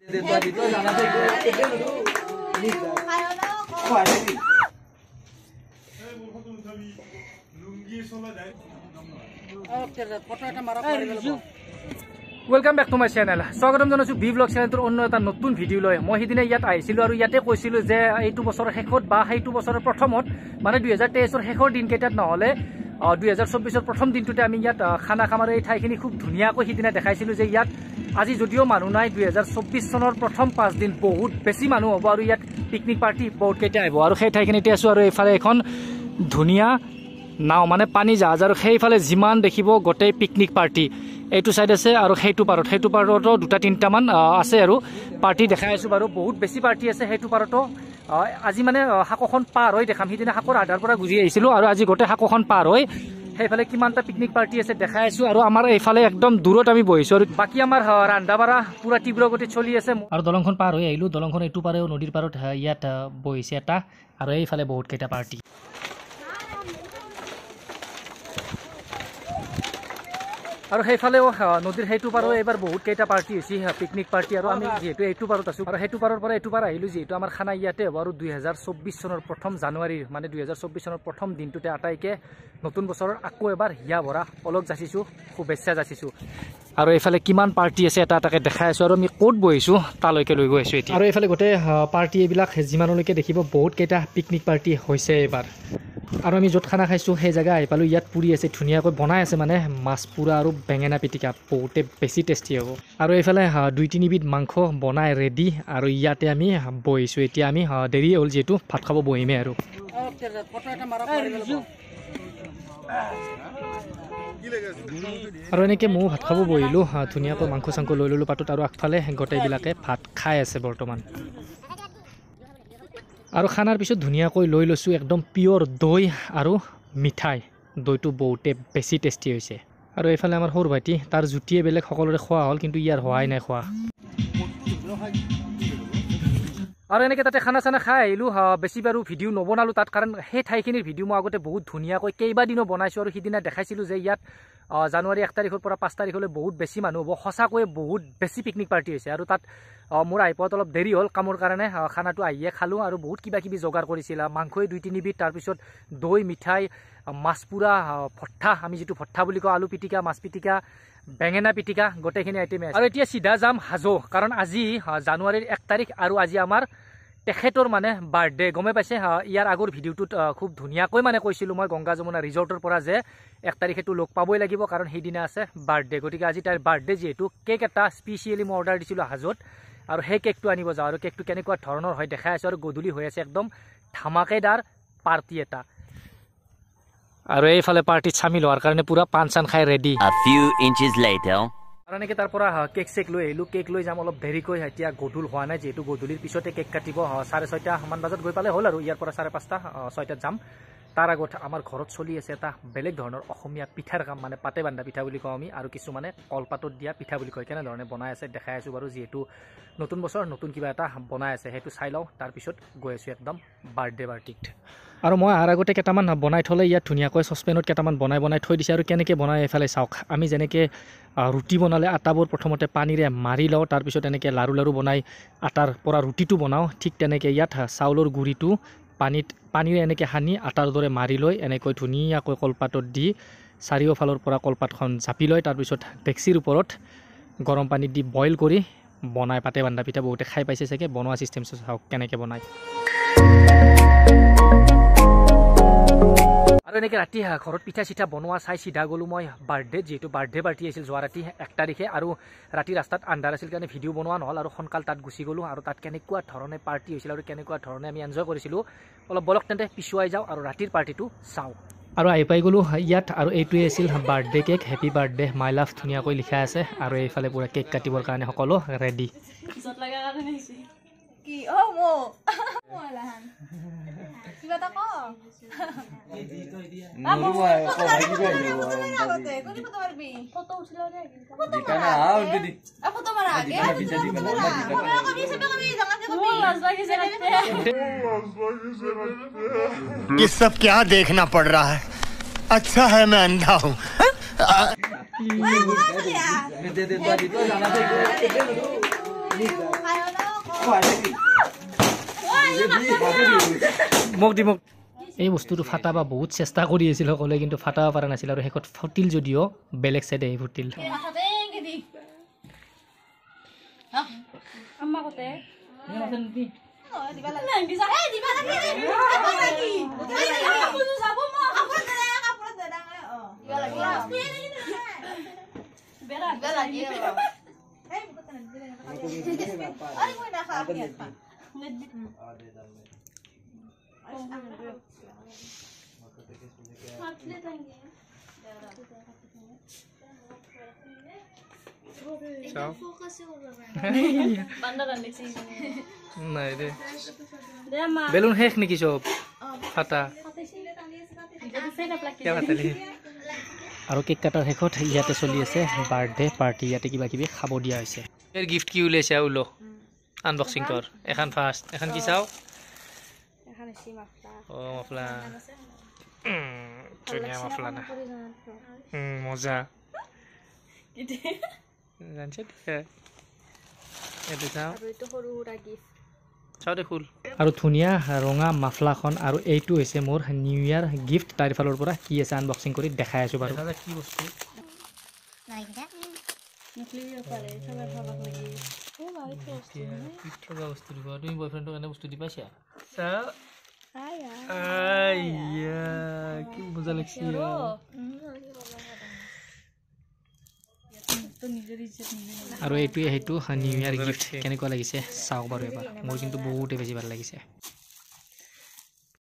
Welcome back to my channel. স্বাগতম জনাইছোঁ B blog চেনেলটোৰ অন্য এটা নতুন ভিডিঅ' লৈ। মই সিদিনা ইয়াত আহিছিলোঁ আৰু ইয়াতে কৈছিলোঁ যে এইটো বছৰৰ শেষত বা সেইটো বছৰৰ প্ৰথমত, মানে 2023ৰ শেষৰ দিনকেইটাত নহ'লে 2024ৰ প্ৰথম দিনটোতে আমি ইয়াত খানা খাম। আৰু এই ঠাইখিনি খুব ধুনীয়াকৈ সিদিনা দেখাইছিলোঁ যে ইয়াত আজি যদিও মানুহ নাই, 2024 চনৰ প্ৰথম 5 দিন বহুত বেছি মানুহ হ'ব আৰু ইয়াত পিকনিক পাৰ্টি বহুতকেইটা আহিব। আৰু সেই ঠাইখিনিতে আছোঁ আৰু এইফালে এখন ধুনীয়া নাও, মানে পানী জাহাজ, আৰু সেইফালে যিমান দেখিব গোটেই পিকনিক পাৰ্টি এইটো চাইড আছে। আৰু সেইটো পাৰত, সেইটো পাৰতো দুটা তিনিটামান আছে আৰু পাৰ্টি দেখাই আছোঁ বাৰু, বহুত বেছি পাৰ্টি আছে সেইটো পাৰতো। আজি মানে সাঁকোখন পাৰ হৈ দেখাম, সিদিনা সাঁকোৰ আধাৰ পৰা গুচি আহিছিলোঁ আৰু আজি গোটেই সাঁকোখন পাৰ হৈ সেইফালে কিমানটা পিকনিক পাৰ্টি আছে দেখাই আছোঁ। আৰু আমাৰ এইফালে একদম দূৰত আমি বহিছোঁ আৰু বাকী আমাৰ ৰন্ধা বঢ়া পূৰা তীব্ৰ গতিত চলি আছে। আৰু দলংখন পাৰ হৈ আহিলোঁ, দলংখন এইটো পাৰেও নদীৰ পাৰত ইয়াত বহিছে এটা, আৰু এইফালে বহুতকেইটা পাৰ্টি। আৰু সেইফালেও নদীৰ সেইটো পাৰো এইবাৰ বহুত কেইটা পাৰ্টি হৈছে, পিকনিক পাৰ্টি। আৰু আমি যিহেতু এইটো পাৰত আছোঁ আৰু সেইটো পাৰৰ পৰা এইটো পাৰ আহিলোঁ, যিহেতু আমাৰ খানা ইয়াতে হ'ব। আৰু 2024 চনৰ প্ৰথম জানুৱাৰীৰ, মানে 2024 চনৰ প্ৰথম দিনটোতে আটাইকে নতুন বছৰৰ আকৌ এবাৰ হিয়া ভৰা অলপ যাচিছোঁ, শুভেচ্ছা যাচিছোঁ। আৰু এইফালে কিমান পাৰ্টি আছে এটা এটাকে দেখাই আছোঁ আৰু আমি ক'ত বহিছোঁ তালৈকে লৈ গৈ আছোঁ এতিয়া। আৰু এইফালে গোটেই পাৰ্টি এইবিলাক যিমানলৈকে দেখিব বহুত কেইটা পিকনিক পাৰ্টি হৈছে এইবাৰ। আৰু আমি য'ত খানা খাইছোঁ সেই জেগা আহি পালোঁ। ইয়াত পুৰি আছে, ধুনীয়াকৈ বনাই আছে, মানে মাছ পোৰা আৰু বেঙেনা পিটিকা বহুতে বেছি টেষ্টি হ'ব। আৰু এইফালে 2-3 বিধ মাংস বনাই ৰেডি আৰু ইয়াতে আমি বহিছোঁ। এতিয়া আমি দেৰি হ'ল যিহেতু ভাত খাব বহিমেই আৰু। আৰু এনেকৈ ময়ো ভাত খাব বহিলোঁ, ধুনীয়াকৈ মাংস চাংস লৈ ল'লোঁ পাতত আৰু আগফালে গোটেইবিলাকে ভাত খাই আছে বৰ্তমান। আৰু খানাৰ পিছত ধুনীয়াকৈ লৈ লৈছোঁ একদম পিয়'ৰ দৈ আৰু মিঠাই। দৈটো বহুতে বেছি টেষ্টি হৈছে। আৰু এইফালে আমাৰ সৰু ভাইটি, তাৰ জুতিয়ে বেলেগ, সকলোৰে খোৱা হ'ল কিন্তু ইয়াৰ হোৱাই নাই খোৱা। আৰু এনেকৈ তাতে খানা চানা খাই আহিলোঁ। বেছি বাৰু ভিডিঅ' নবনালোঁ তাত, কাৰণ সেই ঠাইখিনিৰ ভিডিঅ' মই আগতে বহুত ধুনীয়াকৈ কেইবাদিনো বনাইছোঁ। আৰু সিদিনা দেখাইছিলোঁ যে ইয়াত জানুৱাৰী 1 তাৰিখৰ পৰা 5 তাৰিখলৈ বহুত বেছি মানুহ হ'ব, সঁচাকৈয়ে বহুত বেছি পিকনিক পাৰ্টি হৈছে। আৰু তাত মোৰ আহি পোৱাত অলপ দেৰি হ'ল কামৰ কাৰণে, খানাটো আহিয়ে খালোঁ। আৰু বহুত কিবা কিবি যোগাৰ কৰিছিল, মাংসই 2-3 বিধ, তাৰপিছত দৈ, মিঠাই, মাছ পোৰা, ভঠ্ঠা, আমি যিটো ভঠ্ঠা বুলি কওঁ, আলু পিটিকা, মাছ পিটিকা, বেঙেনা পিটিকা, গোটেইখিনি আইটেমে আছে। আৰু এতিয়া চিধা যাম হাজো, কাৰণ আজি জানুৱাৰীৰ 1 তাৰিখ আৰু আজি আমাৰ তেখেতৰ মানে বাৰ্থডে। গমেই পাইছে, ইয়াৰ আগৰ ভিডিঅ'টোত খুব ধুনীয়াকৈ মানে কৈছিলোঁ মই গংগা যমুনা ৰিজৰ্টৰ পৰা যে 1 তাৰিখেতো লগ পাবই লাগিব, কাৰণ সেইদিনা আছে বাৰ্থডে। গতিকে আজি তাইৰ বাৰ্থডে যিহেতু কেক এটা স্পেচিয়েলি মই অৰ্ডাৰ দিছিলোঁ হাজোত আৰু সেই কেকটো আনিব যাওঁ। আৰু কেকটো কেনেকুৱা ধৰণৰ হয় দেখাই আছোঁ। আৰু গধূলি হৈ আছে একদম ধামাকেদাৰ পাৰ্টি এটা। আৰু এইফালে পাৰ্টিত চামিল হোৱাৰ কাৰণে পূৰা পাণ চান খাই ready. A few inches later. আৰু এনেকৈ তাৰ পৰা কেক চেক লৈ আহিলোঁ। কেক লৈ যাম অলপ দেৰিকৈ, এতিয়া গধূল হোৱা নাই যিহেতু, গধূলিৰ পিছতে কেক কাটিব। 6:30মান বজাত গৈ পালে হ'ল আৰু ইয়াৰ পৰা 5:30, 6টাত যাম। তাৰ আগত আমাৰ ঘৰত চলি আছে এটা বেলেগ ধৰণৰ অসমীয়া পিঠাৰ কাম, মানে পাতে বান্ধা পিঠা বুলি কওঁ আমি, আৰু কিছুমানে কলপাতত দিয়া পিঠা বুলি কয়। কেনেধৰণে বনাই আছে দেখাই আছোঁ বাৰু, যিহেতু নতুন বছৰ নতুন কিবা এটা বনাই আছে সেইটো চাই লওঁ, তাৰপিছত গৈ আছোঁ একদম বাৰ্থডে পাৰ্টিত। আৰু মই অহাৰ আগতে কেইটামান বনাই থ'লে ইয়াত ধুনীয়াকৈ চচপেনত কেইটামান বনাই বনাই থৈ দিছে। আৰু কেনেকৈ বনাই এইফালে চাওক, আমি যেনেকৈ ৰুটি বনালে আটাবোৰ প্ৰথমতে পানীৰে মাৰি লওঁ, তাৰপিছত এনেকৈ লাৰু লাৰু বনাই আটাৰ পৰা ৰুটিটো বনাওঁ, ঠিক তেনেকৈ ইয়াত চাউলৰ গুড়িটো পানীত পানীৰে এনেকৈ সানি আটাৰ দৰে মাৰি লৈ এনেকৈ ধুনীয়াকৈ কলপাতত দি চাৰিওফালৰ পৰা কলপাতখন জাপি লয়, তাৰপিছত ডেক্সিৰ ওপৰত গৰম পানীত দি বইল কৰি বনাই পাতে বান্ধা পিঠা। বহুতে খাই পাইছে চাগে, বনোৱা চিষ্টেমটো চাওক কেনেকৈ বনায়। আৰু এনেকৈ ৰাতি ঘৰত পিঠা চিঠা বনোৱা চাই চিধা গ'লোঁ মই বাৰ্থডে, যিহেতু বাৰ্থডে পাৰ্টি আছিল যোৱা ৰাতি 1 তাৰিখে। আৰু ৰাতি ৰাস্তাত আন্ধাৰ আছিল কাৰণে ভিডিঅ' বনোৱা নহ'ল আৰু সোনকাল তাত গুচি গ'লোঁ। আৰু তাত কেনেকুৱা ধৰণে পাৰ্টি হৈছিল আৰু কেনেকুৱা ধৰণে আমি এনজয় কৰিছিলোঁ, অলপ বলক তেন্তে পিছুৱাই যাওঁ আৰু ৰাতিৰ পাৰ্টিটো চাওঁ। আৰু আহি পাই গ'লোঁ ইয়াত আৰু এইটোৱে আছিল birthday cake, happy birthday my love ধুনীয়াকৈ লিখা আছে। আৰু এইফালে পূৰা কেক কাটিবৰ কাৰণে সকলো ৰেডি। কি অ মো কিবা এটা ক ये सब क्या देखना पड़ रहा है? अच्छा है मैं अंधा हूँ। মোক দি মোক। এই বস্তুটো ফাটাবা বহুত চেষ্টা কৰি আছিল সকলোৱে, কিন্তু ফাটাব পৰা নাছিল আৰু শেষত ফুটিল যদিও বেলেগ চাইডে আহি ফুটিল। বেলুন শেষ নেকি চব ফাটা? আৰু কেক কটাৰ শেষত ইয়াতে চলি আছে বাৰ্থডে পাৰ্টি, ইয়াতে কিবা কিবি খাব দিয়া হৈছে। গিফ্ট কি ওলাইছে ওলো আনবক্সিং কৰ। এখন ফাৰ্ষ্ট, এখন কি চাওঁ? অ মাফলা, ধুনীয়া মাফলা না, মজা জানছে। এইটো চাওঁ, চাওঁ দে খুল। আৰু ধুনীয়া ৰঙা মাফলাখন। আৰু এইটো হৈছে মোৰ নিউ ইয়াৰ গিফ্ট, তাইৰ ফালৰ পৰা কি আছে আনবক্সিং কৰি দেখাই আছোঁ বাৰু। কি বস্তু? তুমি বয়ফ্ৰেণ্ডক এনে বস্তু দি পাইছা? কি মজা লাগছে। আৰু এইটোৱে সেইটো নিউ ইয়াৰ গিফ্ট, কেনেকুৱা লাগিছে চাওক বাৰু এবাৰ। মোৰ কিন্তু বহুতেই বেছি ভাল লাগিছে।